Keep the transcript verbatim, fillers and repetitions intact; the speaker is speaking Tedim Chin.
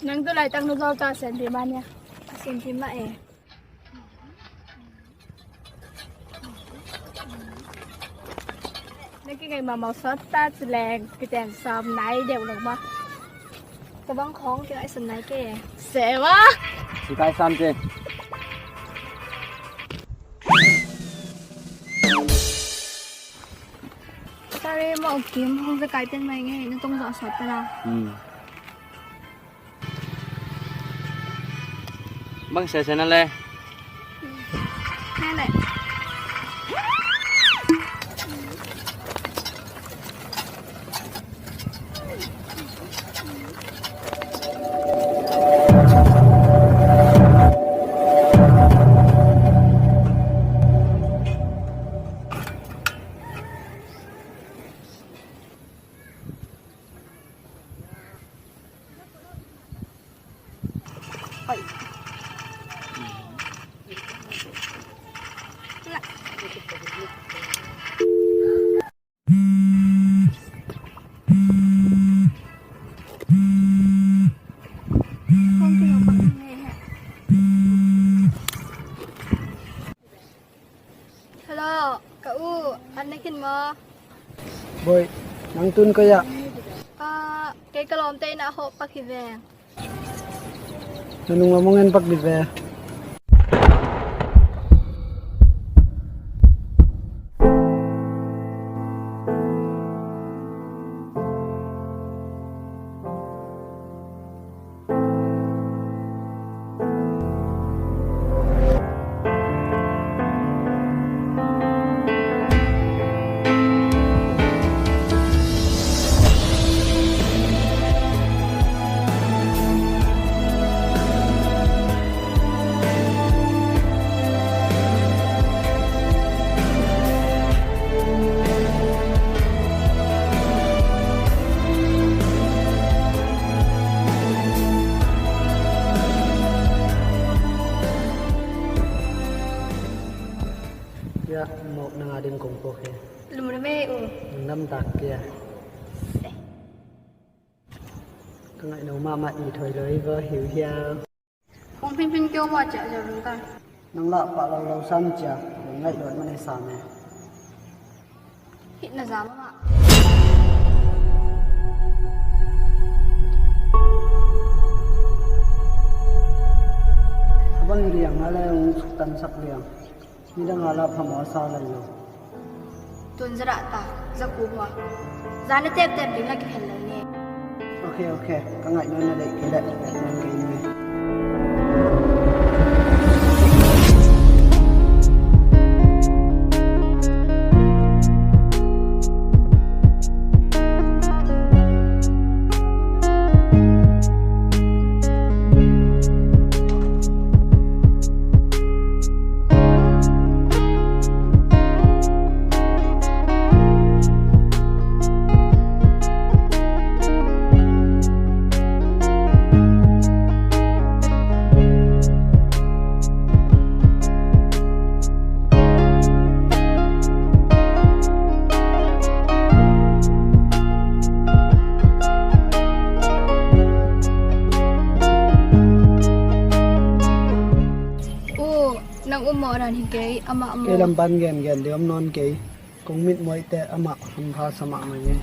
Nang tu laitak na zaw ta, sianpi mah nia. Sianpi mah e. Na kingaih mahmah sawt ta ci leng, kiten sawm nai deuh lo maw. Ka bang khawng kingaihsun nai kei. Sewa. Sikai sam ci. Sorry maw Kim, hong za kai ten mai ngei, na tong zah sawt ta la. Hmm. Bang sese na le. Hai le. Hello, ka u, an na khin maw? Boih, nang tun koi ah? Ah, kei ka lawmte inn ah hawh pak hi veng. Na nung lam hong en pak dih ve. Ya, mawk nang a ding kong pawk hi. Lum lum e u. Nang lam tak kia. Ka ngaih lo mahmah i thoi lo i va hiu hiau. Kong phinphin keu mah ciah ciah rung kan. Nang lah pah lo lo sam ciah, lo ngaih lo mah nei sam e. Hih na za mahmah. A bang riang a le ung suktan sak riang. Midang a lah phamawh a sa lai lo. Tun zadah ta, zakuk hua. Zan a teptep ding la kikhen lo ni. Ok, ok. Ka ngaih nawn na deih kei leh, ngaih nawn kei ni. U, nang um mawh dan hi kei, amah maw. Kei lam pan gengen ding om nawn kei. Kong mit muaih teh amah hampha sa mahmah ing.